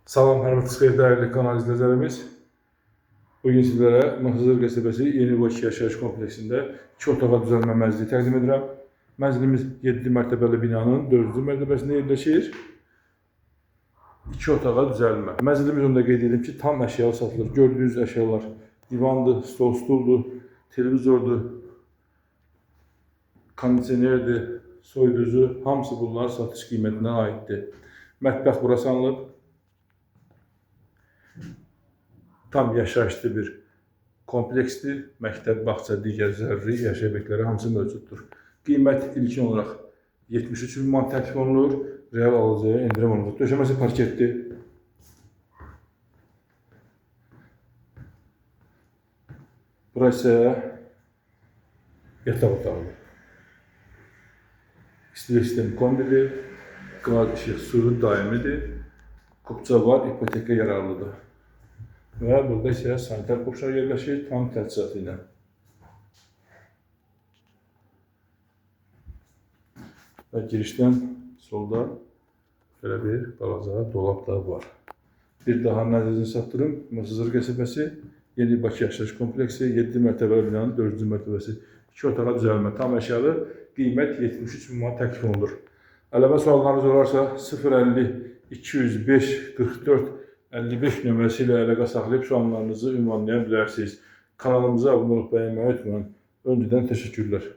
Salam, hörmətli xeyir dəyərli kanal izləyicilərimiz. Bugün sizlərə Masazır qəsəbəsi Yeni Bakı yaşayış kompleksində 2 otağa düzəlmə mənzili təqdim edirəm. Mənzilimiz 7 mərtəbəli binanın 4-cü mərtəbəsində yerləşir. 2 otağa düzəlmə. Mənzilimiz onu da qeyd edim ki, tam əşyalı satılır. Gördüyünüz əşyalar divandır, stol, stuldur, televizordur, kondisionerdir, soyuducu, hamısı bunlar satış qiymətinə aiddir. Mətbəx bura salınıb. Tam yaşayışlı bir kompleksdir. Məktəb, bağça, digər zəruri yaşayış obyektləri hamısı mövcuddur. Qiymət ilkin olaraq 73 min manat təklif olunur. Real alıcıya endirim olunacaq. Döşəməsi parketdir. Bura isə yataq otağıdır. İstilik sistemi kombidir. Qaz, işıq, suyu daimidir. Kupça var, ipoteka yararlıdır. Və burada isə sanitar qovşaq yerləşir tam təchizatı ilə. Və girişdən solda belə bir balaca dolab da var. Bir daha mənzilini çatdırım. Masazır qəsəbəsi, Yeni Bakı yaşayış kompleksi, 7 mərtəbəli binanın 4-cü mərtəbəsi. 2 otağa düzəlmə, tam əşyalı, qiymət 73 min manat təklif olunur. Əlavə suallarınız olarsa 050 205 44 55 nömrəsi ilə əlaqə saxlayıb suallarınızı ünvanlaya bilərsiniz. Kanalımıza abunə olub bəyənməyi unutmayın. Öncədən təşəkkürlər.